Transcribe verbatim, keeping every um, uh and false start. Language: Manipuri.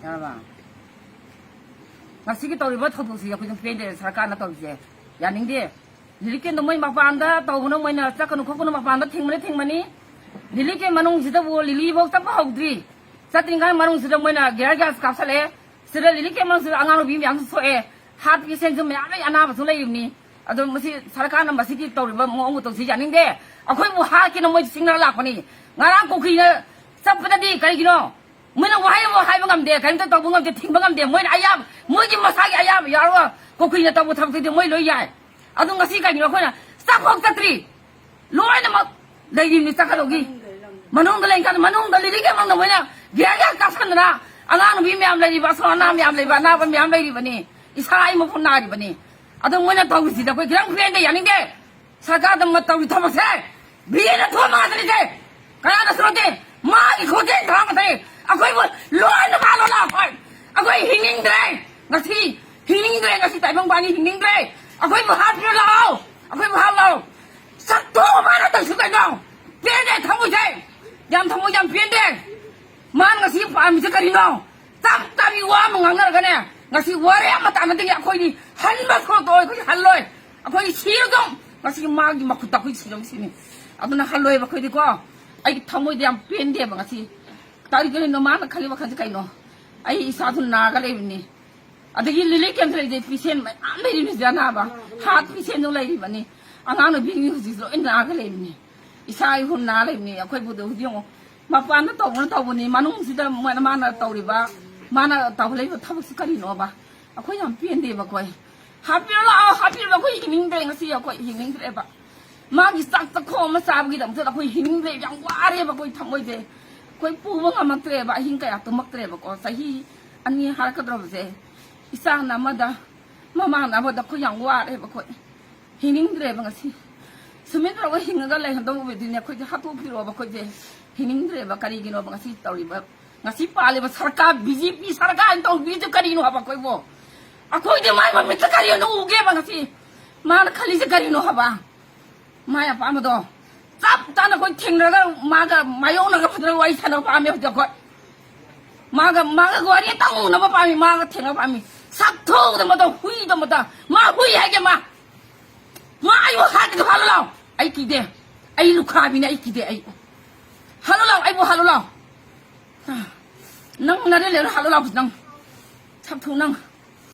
ꯌꯥꯔꯕ? ꯉꯁꯤꯒꯤ ꯇꯧꯔꯤꯕ ꯊꯧꯗꯣꯛꯁꯤ ꯑꯩꯈꯣꯏ ꯑꯗꯨꯝ ꯄꯦꯟꯗꯦ, ꯁꯔꯀꯥꯔꯅ ꯇꯧꯔꯤꯁꯦ ꯌꯥꯅꯤꯡꯗꯦ꯫ ꯔꯤꯂꯤꯐ ꯀꯦꯝꯗꯣ ꯃꯣꯏ ꯃꯄꯥꯟꯗ ꯇꯧꯕꯅꯣ, ꯃꯣꯏꯅ ꯆꯠꯀꯅꯨ ꯈꯣꯠꯀꯅꯨ ꯃꯄꯥꯟꯗ ꯊꯤꯡꯕꯅ ꯊꯤꯡꯕꯅꯤ꯫ ꯔꯤꯂꯤꯐ ꯀꯦꯝ ꯃꯅꯨꯡꯁꯤꯗꯕꯨ ꯂꯤꯂꯤꯐꯧ ꯆꯠꯄ ꯍꯧꯗ꯭ꯔꯤ꯫ ꯆꯠꯇ꯭ꯔꯤꯉꯩ ꯃꯅꯨꯡꯁꯤꯗ ꯃꯣꯏꯅ ꯒꯤꯌꯥꯔ ꯒ꯭ꯌꯥꯁ ꯀꯥꯞꯁꯜꯂꯛꯑꯦ꯫ ꯁꯤꯗ ꯔꯤꯂꯤꯐ ꯀꯦꯝ ꯃꯅꯨꯡꯁꯤꯗ ꯑꯉꯥꯡ ꯅꯨꯄꯤ ꯃꯌꯥꯝꯁꯨ ꯁꯣꯛꯑꯦ, ꯍꯥꯔꯠ ꯄꯦꯁꯦꯟꯁꯨ ꯃꯌꯥꯝ ꯂꯩ, ꯑꯅꯥꯕꯁꯨ ꯂꯩꯔꯤꯕꯅꯤ꯫ ꯑꯗꯣ ꯃꯁꯤ ꯁꯔꯀꯥꯔꯅ ꯃꯁꯤꯒꯤ ꯇꯧꯔꯤꯕ ꯃꯑꯣꯡ ꯃꯇꯧꯁꯤ ꯌꯥꯅꯤꯡꯗꯦ꯫ ꯑꯩꯈꯣꯏꯕꯨ ꯍꯥꯠꯀꯦꯅ ꯃꯣꯏ ꯆꯤꯡꯅꯔ ꯂꯥꯛꯄꯅꯤ꯫ ꯉꯔꯥꯡ ꯀꯨꯀꯤꯅ ꯆꯠꯄꯗꯗꯤ ꯀꯔꯤꯒꯤꯅꯣ? ꯃꯣꯏꯅ ꯋꯥꯍꯩ ꯑꯃ ꯍꯥꯏꯕ ꯉꯝꯗꯦ, ꯀꯔꯤꯝꯇ ꯇꯧꯕ ꯉꯝꯗꯦ, ꯊꯤꯡꯕ ꯉꯝꯗꯦ꯫ ꯃꯣꯏꯅ ꯑꯌꯥꯝꯕ, ꯃꯣꯏꯒꯤ ꯃꯁꯥꯒꯤ ꯑꯌꯥꯕ ꯌꯥꯎꯔꯒ ꯀꯨꯀꯤꯅ ꯇꯧꯕ ꯊꯕꯛꯇꯨꯗꯤ ꯃꯣꯏ ꯂꯣꯏ ꯌꯥꯏ꯫ ꯑꯗꯨ ꯉꯁꯤ ꯀꯩꯒꯤꯅꯣ ꯑꯩꯈꯣꯏꯅ ꯆꯠꯐꯥꯎ ꯆꯠꯇ꯭ꯔꯤ? ꯂꯣꯏꯅꯃꯛ ꯂꯩꯔꯤꯕꯅꯤ ꯆꯠꯀꯗꯧꯒꯤ꯫ ꯃꯅꯨꯡꯗ ꯂꯩꯔꯤꯀꯥꯟꯗ, ꯃꯅꯨꯡꯗ ꯂꯤꯂꯤ ꯀꯦꯝ ꯃꯅꯨꯡꯗ ꯃꯣꯏꯅ ꯒ꯭ꯌꯥꯟ ꯒ꯭ꯌꯥꯟ ꯀꯥꯞꯁꯟꯗꯅ ꯑꯉꯥꯡ ꯅꯨꯄꯤ ꯃꯌꯥꯝ ꯂꯩꯔꯤꯕ, ꯑꯁꯣꯛ ꯑꯅꯥ ꯃꯌꯥꯝ ꯂꯩꯕ, ꯑꯅꯥꯕ ꯃꯌꯥꯝ ꯂꯩꯔꯤꯕꯅꯤ꯫ ꯏꯁꯥ ꯑꯩ ꯃꯈꯨꯠ ꯅꯥꯔꯤꯕꯅꯤ꯫ ꯑꯗꯨ ꯃꯣꯏꯅ ꯇꯧꯔꯤꯁꯤꯗ ꯑꯩꯈꯣꯏ ꯈꯤꯇꯪ ꯄꯦꯟꯗꯦ, ꯌꯥꯅꯤꯡꯗꯦ꯫ ꯁꯔꯀꯥꯔꯗ ꯃ-, ꯇꯧꯔꯤ ꯊꯕꯛꯁꯦ ꯕꯤꯖꯦꯄꯤꯅ ꯊꯣꯛꯑ ꯉꯥꯛꯇꯅꯤꯁꯦ꯫ ꯀꯅꯥꯅꯁꯨ ꯅꯠꯇꯦ, ꯃꯥꯒꯤ ꯈꯣꯟꯖꯦꯜ ꯊꯥꯔ ꯉꯥꯛꯇꯅꯤ꯫ ꯑꯩꯈꯣꯏꯕꯨ ꯂꯣꯏꯅ ꯃꯥꯜꯂꯣ ꯂꯥꯛꯑꯣ꯫ ꯑꯩꯈꯣꯏ ꯍꯤꯡꯅꯤꯡꯗ꯭ꯔꯦ꯫ ꯉꯁꯤ ꯍꯤꯡꯅꯤꯡꯗ꯭ꯔꯦ꯫ ꯉꯁꯤ ꯇꯥꯏꯕꯪ ꯄꯥꯟꯕꯤ ꯍꯤꯡꯅꯤꯡꯗ꯭ꯔꯦ꯫ ꯑꯩꯈꯣꯏꯕꯨ ꯍꯥꯠꯄꯤꯔꯣ ꯂꯥꯛꯑꯣ꯫ ꯑꯩꯈꯣꯏꯕꯨ ꯍꯥꯠꯂꯣ꯫ ꯆꯠꯊꯣꯛꯑꯣ ꯃꯥꯅ ꯇꯧꯁꯤ ꯀꯩꯅꯣ꯫ ꯄꯦꯟꯗꯦ ꯊꯃꯣꯏꯁꯦ꯫ ꯌꯥꯝ ꯊꯃꯣꯏ ꯌꯥꯝ ꯄꯦꯟꯗꯦ꯫ ꯃꯥꯅ ꯉꯁꯤ ꯄꯥꯝꯃꯤꯁꯦ ꯀꯔꯤꯅꯣ? ꯆꯞ ꯆꯥꯕꯤ ꯋꯥ ꯑꯃ ꯉꯥꯡꯅꯔꯒꯅꯦ, ꯉꯁꯤ ꯋꯥꯔꯦ ꯑꯃ ꯇꯥꯟꯅꯗꯒꯤ ꯑꯩꯈꯣꯏꯗꯤ ꯍꯟꯕ ꯁꯣꯛꯇꯣ ꯑꯩꯈꯣꯏ ꯍꯜꯂꯣꯏ꯫ ꯑꯩꯈꯣꯏ ꯁꯤꯔꯗꯧ꯫ ꯉꯁꯤ ꯃꯥꯒꯤ ꯃꯈꯨꯠꯇ ꯑꯩꯈꯣꯏ ꯁꯤꯔꯧ ꯁꯤꯅꯤ꯫ ꯑꯗꯨꯅ ꯍꯜꯂꯣꯏꯕ ꯑꯩꯈꯣꯏꯗꯤꯀꯣ꯫ ꯑꯩ ꯊꯃꯣꯏꯗ ꯌꯥꯝ ꯄꯦꯟꯗꯦꯕ ꯉꯁꯤ꯫ ꯀꯔꯤ ꯀꯔꯤꯅꯣ ꯃꯥꯅ ꯈꯜꯂꯤ ꯋꯥꯈꯜꯁꯦ ꯀꯩꯅꯣ? ꯑꯩ ꯏꯁꯥꯁꯨ ꯅꯥꯔꯒ ꯂꯩꯕꯅꯤ꯫ ꯑꯗꯒꯤ ꯂꯤꯂꯤ ꯀꯦꯝꯇ ꯂꯩꯇꯦ, ꯄꯤꯁꯦꯟ ꯃꯌꯥꯝ ꯂꯩꯔꯤꯕꯅꯤ ꯁꯤꯗ ꯑꯅꯥꯕ꯫ ꯍꯥꯔꯠ ꯄꯤꯁꯦꯟꯁꯨ ꯂꯩꯔꯤꯕꯅꯤ꯫ ꯑꯉꯥꯡ ꯅꯨꯄꯤ ꯍꯧꯖꯤꯛ ꯂꯣꯏ ꯅꯥꯔꯒ ꯂꯩꯕꯅꯤ꯫ ꯏꯁꯥ ꯏꯍꯨꯝ ꯅꯥ ꯂꯩꯕꯅꯤ꯫ ꯑꯩꯈꯣꯏꯕꯨꯗ ꯍꯧꯖꯤꯛ ꯌꯦꯡꯉꯣ, ꯃꯄꯥꯟꯗ ꯇꯧꯕꯅ ꯇꯧꯕꯅꯤ, ꯃꯅꯨꯡꯁꯤꯗ ꯃꯣꯏꯅ, ꯃꯥꯅ ꯇꯧꯔꯤꯕ, ꯃꯥꯅ ꯇꯧꯍꯜꯂꯤꯕ ꯊꯕꯛꯁꯤ ꯀꯔꯤꯅꯣꯕ? ꯑꯩꯈꯣꯏ ꯌꯥꯝ ꯄꯦꯟꯗꯦꯕ ꯑꯩꯈꯣꯏ꯫ ꯍꯥꯠꯄꯤꯔꯣ ꯂꯥꯛꯑꯣ, ꯍꯥꯠꯄꯤꯔꯣ, ꯑꯩꯈꯣꯏ ꯍꯤꯡꯅꯤꯡꯗ꯭ꯔꯦ, ꯉꯁꯤ ꯑꯩꯈꯣꯏ ꯍꯤꯡꯅꯤꯡꯗ꯭ꯔꯦꯕ꯫ ꯃꯥꯒꯤ ꯆꯥꯛ ꯆꯈꯣ ꯑꯃ ꯆꯥꯕꯒꯤꯗꯃꯛꯇ ꯑꯩꯈꯣꯏ ꯍꯤꯡꯅꯤꯡꯗ꯭ꯔꯦ, ꯌꯥꯝ ꯋꯥꯔꯦꯕ ꯑꯩꯈꯣꯏ ꯊꯃꯣꯏꯁꯦ꯫ ꯑꯩꯈꯣꯏ ꯄꯨꯕ ꯉꯝꯃꯛꯇ꯭ꯔꯦꯕ, ꯑꯍꯤꯡ ꯀꯌꯥ ꯇꯨꯝꯃꯛꯇ꯭ꯔꯦꯕꯀꯣ꯫ ꯆꯍꯤ ꯑꯅꯤ ꯍꯥꯏꯔꯛꯀꯗꯧꯔꯕꯁꯦ, ꯏꯆꯥꯅ ꯑꯃꯗ, ꯃꯃꯥꯅ ꯑꯃꯗ, ꯑꯩꯈꯣꯏ ꯌꯥꯝ ꯋꯥꯔꯦꯕ ꯑꯩꯈꯣꯏ꯫ ꯍꯤꯡꯅꯤꯡꯗ꯭ꯔꯦꯕ ꯉꯁꯤ꯫ ꯁꯨꯃꯥꯏꯅ ꯇꯧꯔꯒ ꯍꯤꯡꯉꯒ ꯂꯩꯍꯟꯗꯧꯕ ꯑꯣꯏꯗꯣꯏꯅꯦ ꯑꯩꯈꯣꯏꯁꯦ, ꯍꯥꯠꯇꯣꯛꯄꯤꯔꯛꯑꯣꯕ ꯑꯩꯈꯣꯏꯁꯦ꯫ ꯍꯤꯡꯅꯤꯡꯗ꯭ꯔꯦꯕ꯫ ꯀꯔꯤꯒꯤꯅꯣꯕ ꯉꯁꯤ ꯇꯧꯔꯤꯕ, ꯉꯁꯤ ꯄꯥꯜꯂꯤꯕ ꯁꯔꯀꯥꯔ, ꯕꯤ ꯖꯦ ꯄꯤ ꯁꯔꯀꯥꯔꯅ ꯇꯧꯕꯤꯔꯤꯁꯦ ꯀꯔꯤꯅꯣ ꯍꯥꯏꯕ ꯑꯩꯈꯣꯏꯕꯨ? ꯑꯩꯈꯣꯏꯗꯤ ꯃꯥꯏ ꯃꯃꯤꯠꯇ ꯀꯔꯤꯅꯣ ꯎꯒꯦꯕ ꯉꯁꯤ? ꯃꯥꯅ ꯈꯜꯂꯤꯁꯦ ꯀꯔꯤꯅꯣ ꯍꯥꯏꯕ? ꯃꯥꯏ ꯑꯄꯥꯝꯕꯗꯣ ꯆꯞ ꯆꯥꯅ ꯑꯩꯈꯣꯏ ꯊꯦꯡꯅꯔꯒ ꯃꯥꯒ ꯃꯥꯌꯣꯛꯅꯔꯒ ꯐꯖꯅ ꯋꯥꯔꯤ ꯁꯥꯟꯅꯕ ꯄꯥꯝꯃꯦ ꯍꯧꯖꯤꯛ ꯑꯩꯈꯣꯏ꯫ ꯃꯥꯒ ꯃꯥꯒ ꯋꯥꯔꯤ ꯇꯧꯅꯕ ꯄꯥꯝꯃꯤ꯫ ꯃꯥꯒ ꯊꯦꯡꯅꯕ ꯄꯥꯝꯃꯤ꯫ ꯁꯛꯊꯨꯗ ꯃꯇꯧ ꯍꯨꯏꯗ ꯃꯇꯧ꯫ ꯃꯥ ꯍꯨꯏ ꯍꯥꯏꯒꯦ꯫ ꯃꯥ ꯃꯥ ꯑꯩꯕꯨ ꯍꯥꯠꯀꯦ ꯍꯥꯠꯂꯨ ꯂꯥꯎ꯫ ꯑꯩ ꯀꯤꯗꯦ꯫ ꯑꯩ ꯂꯨꯈ꯭ꯔꯥꯕꯤꯅꯦ꯫ ꯑꯩ ꯀꯤꯗꯦ꯫ ꯑꯩ ꯍꯥꯠꯂꯨ ꯂꯥꯎ꯫ ꯑꯩꯕꯨ ꯍꯥꯠꯂꯨ ꯂꯥꯎ꯫ ꯅꯪ ꯅꯔꯦꯟ ꯂꯩꯔ ꯍꯥꯠꯂꯨ ꯂꯥꯎ꯫ ꯅꯪ ꯁꯛꯊꯨ ꯅꯪ꯫